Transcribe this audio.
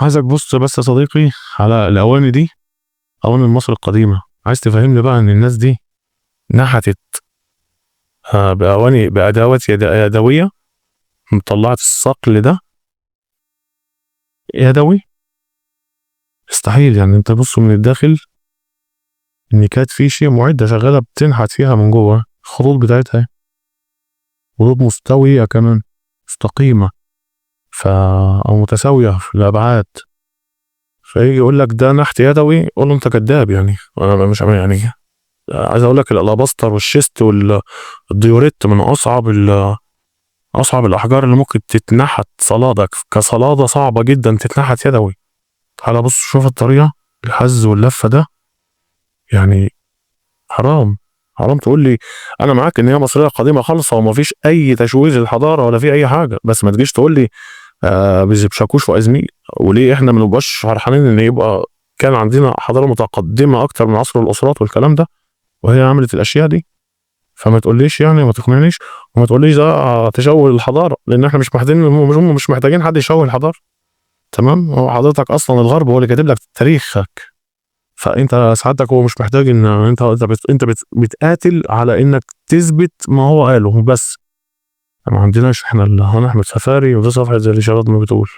عايزك بص بس يا صديقي على الاواني دي، اواني مصر القديمة. عايز تفهمني بقى ان الناس دي نحتت باواني بادوات يدوية، طلعت الصقل ده يدوي؟ مستحيل. انت بص من الداخل ان كانت في شيء معدة شغالة بتنحت فيها من جوه، الخطوط بتاعتها خطوط مستوية كمان، مستقيمة او متساوية في الابعاد. فيجي يقول لك ده نحت يدوي، قول له انت كذاب. انا مش عارف، عايز اقول لك الالاباستر والشيست والديوريت من اصعب الاحجار اللي ممكن تتنحت صلادة، كصلادة صعبة جدا تتنحت يدوي. تعالى بص شوف الطريقة، الحز واللفة ده، حرام، حرام تقول لي انا معاك ان هي مصرية قديمة خالصة وما فيش اي تشويه للحضارة ولا في اي حاجة، بس ما تجيش تقول لي بشاكوش وازميل. وليه احنا ما نبقاش فرحانين ان يبقى كان عندنا حضارة متقدمة اكتر من عصر الاسرات والكلام ده، وهي عملت الاشياء دي؟ فما تقوليش ما تقنعنيش وما تقوليش ده تشوه الحضارة، لان احنا مش محتاجين، هم مش محتاجين حد يشوه الحضارة. تمام؟ هو حضرتك اصلا الغرب هو اللي كاتب لك تاريخك، فانت سعادتك هو مش محتاج ان انت بتقاتل على انك تثبت ما هو قاله بس. ما عندناش احنا اللي هنحمل سفاري، وده صفحة زي الاشارات ما بتقول.